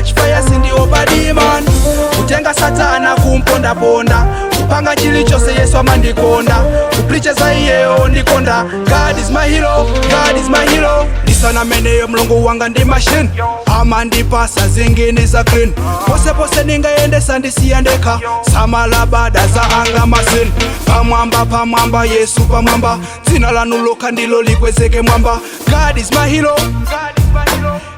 catch fire, sindiopa demon. Kutenga Satana kumpondaponda, kupanga chilichonse, Yesu amandikonda. Kupreacha za iyeyo ndikonda. God is my hero, God is my hero. Ndisanameneyo, mlungu wanga ndi machine, amandipasa zingine za clean. Pose ningayendesa, ndisiya ndekha, samalabada za anga masini. Pamwamba, pamwamba, Yesu pamwamba, dzina lanu lokha ndilo likwezeke mwamba. God is my hero,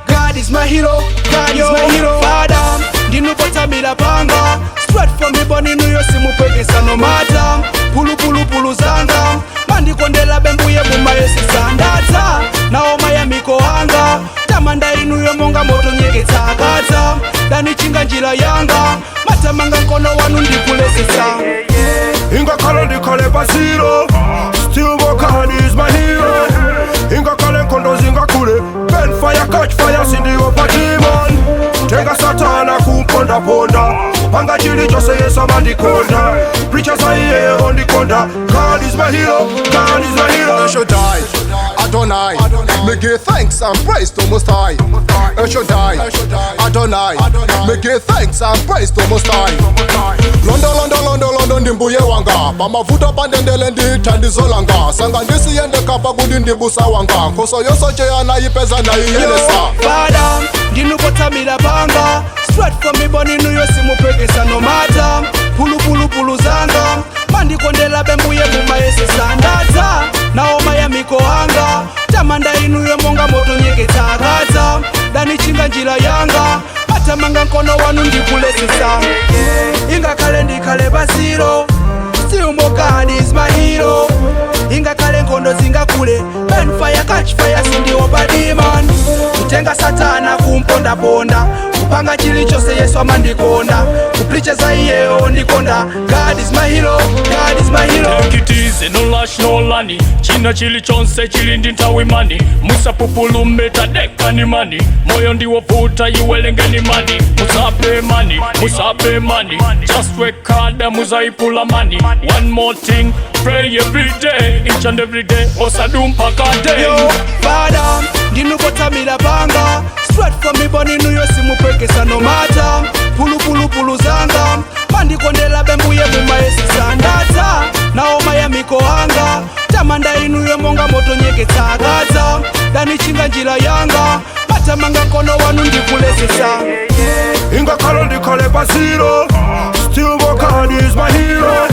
God is my hero, God is my hero. Father, ndinupotsamira panga, straight from iboni inuyo simupwekesa no matter. Pulupulupulu zanga, mandikondela bembuye mumayesesa ndadza nawo mayamiko anga, tamanda inuyo monga moto nyeketsa akadza danichinga njira yanga, matamanga mkono wanu ndikulezesa. Ingakhale ndikhale pasiro, still God is my hero. Ingakhale nkhondo zingakule, burn fire, catch fire, sindiopa demon. Tenga Satana kumpondaponda, panga chilichonse, Yesu amandikonda. Preacha za iyeyo ndikonda. God is my hero, God is my hero. El Shaddai, Adonai, me give thanks and praise to Most High. El Shaddai, Adonai, me give thanks and praise to Most High. Londo, londo, londo, londo ndi mbuye wanga, pamavuto pandendele ndi thandizo langa, sanga ndisiyende kapa kuti ndibusa wanga, nkhoso yosocheya nayipeza nayiyelesa. Father, ndinupotsamira panga, straight from iboni inuyo simupwekesa no matter. Pulupulupulu zanga, mandikondela bembuye mumayesesa ndadza nawo mayamiko anga, tamanda inuyo monga moto nyeketsa akadza danichinga njira yanga, matamanga mkono wanu ndikulezesa. Ingakhale ndikhale pasiro, still more God is my hero. Ingakhale nkhondo zingakule, burn fire, catch fire, sindiopa demon. Kutenga Satana kumpondaponda, kupanga chilichonse, Yesu amandikonda. Kupreacha za iyeyo ndikonda. God is my hero, God is my hero. Take it easy, no rush, no lani. China chilichonse chili ndi nthawi mani, musapupulume, tadekani mani, moyo ndiwovuta, iwelengeni mani, musape mani, musape mani, just work hard, muzaipula mani. One more thing, pray every day, each and every day, osadumpaka day. Yo, Father, ndinupotsamira panga, straight from iboni inuyo simupwekesa no matter. Pulupulupulu zanga, mandikondela bembuye mumayesesa ndadza nawo mayamiko anga, tamanda inuyo monga moto nyeketsa akadza danichinga njira yanga, matamanga mkono wanu ndikulezesa. Ingakhale ndikhale pasiro, still God is my hero.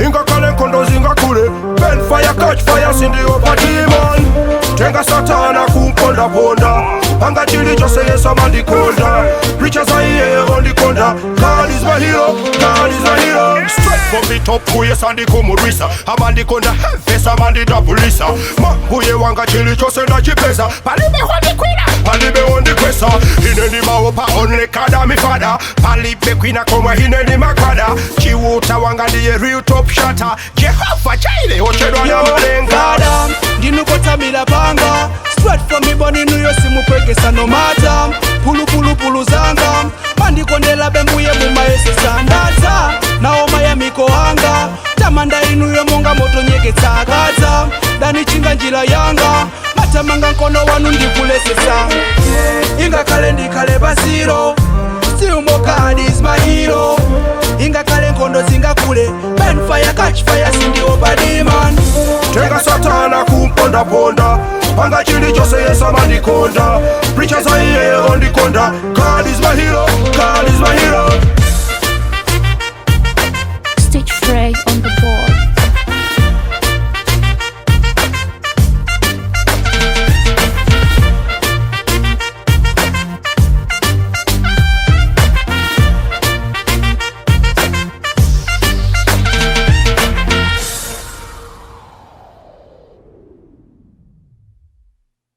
Ingakhale nkhondo zingakule, burn fire, catch fire, sindiopa demon. Tenga Satana kumpondaponda, panga chilichonse, Yesu amandikonda. Preacha za iyeyo ndikonda. God is my hero, God is my hero. Straight from the top, kuye sandikumurwisa, amandikonda hefesa, amandidabulisa mambuye wanga, chilichonse ndachipeza, palibe wandikwina, palibe wandikwesa. Ine ndimaopa only God mi father, palibe kwina komwe ine ndimakwada. Chiuta wanga ndiye real top shotter, Jehova Jireh ochedwa na malenga. Father, ndinupotsamira panga, straight from iboni inuyo simupwekesa no matter. Pulupulupulu zanga, mandikondela bembuye mumayesesa ndadza nawo mayamiko anga, tamanda inuyo monga moto nyeketsa akadza danichinga njira yanga, matamanga mkono wanu ndikulezesa. Ingakhale ndikhale pasiro, still more God is my hero. Ingakhale nkhondo zingakule, burn fire, catch fire, sindiopa demon. Tenga Satana kumpondaponda, panga chilichonse, Yesu amandikonda. Preacha za iyeyo ndikonda.